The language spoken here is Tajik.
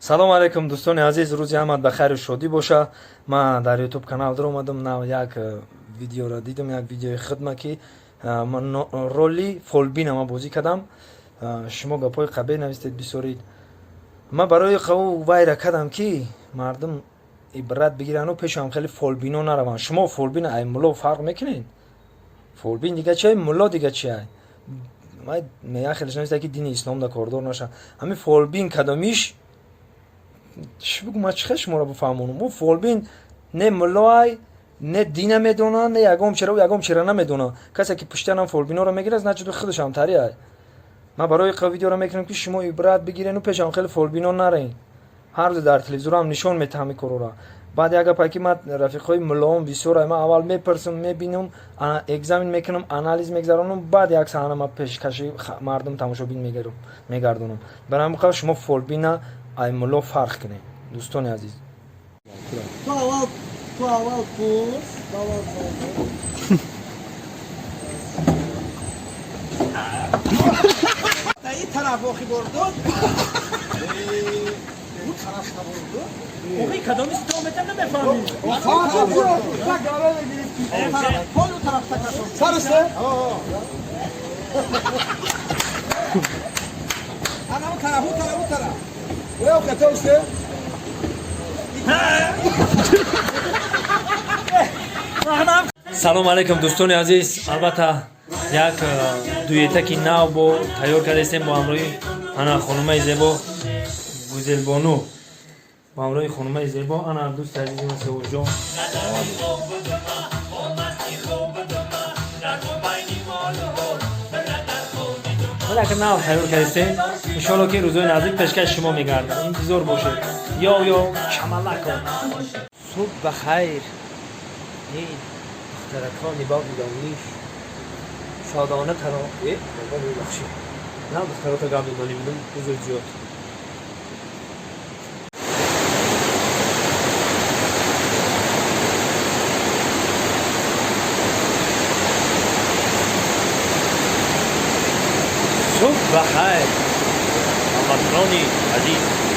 Салом алейкум, дӯстони азиз, рӯзи ҳамат ба хайру шодӣ боша. Ман дар ютуб канал даромадам, нав як видеоро дидам, як видеои хидма ки ман роли фолбина ма бозӣ кардам. Шумо гапҳои қабеҳ навистед бисёрид. Ман барои қаву вайра кардам ки мардум ибрат бигирану пешам хеле фолбино нараванд. Шумо фолбин ай мулло фарқ мекунед? Фолбин дига чиай, мулло дига чиай? Ман мея хеле нависта ки дини ислом да кордор наша. Ҳамин фолбин кадомиш чӣ бигӯ, ман чӣ хел шуморо бифаҳмонам? Мо фолбин не муллоай, не дина медона, не ягон чера, ягон чера намедона. Касе ки пуштанам фолбиноро мегирад, значит худаш ҳамтари ай. Ман барои қа видеоро мекунам ки шумо ибрат бигирену пешам хеле фолбино нарен. Ҳар рӯз дар телевизорам нишон метаҳам ин корора. Баъд як гапае ки ман рафиқҳои муллоом бисёр ай, ман аввал мепурсам, мебинам, экзамен мекунам, анализ мегзаронам, баъд як саҳна ман пешкаши мардум тамошобин мегардонам. Барои ҳамин қадр шумо фолбина ай мулло фарқ кунед, дӯстони азиз. Tu аввал пурс, ту аввал Та ин тараф охи бурду. Ӯ тараф бурду. Охи кадоми то метам намефаҳмӣ. Пол ӯ тараф такашон. Сарсе? Ана ӯ тараф, ӯ тараф, ӯ тараф. Оё хатосе? Салом алейкум, дӯстони азиз. Албатта як дуетаки нав бо тайёр кардастем бо ҳамроҳи ана хонумаи зебо Гузелбону, бо ҳамроҳи хонумаи зебо ана дӯсти азизи ман Севоҷон. Як нав тайёр кардастем, иншоалло ки рӯзои наздик пешкаши шумо мегардад. Интизор бошед. Ё ё чамалако. Субҳ ба хайр. Эй духтаракони боғи дониш, шодона таро э бобо мебахшед. На духтарота гап додани будам, узр зиёд. Субҳ ба хайр, ҳамватанони азиз.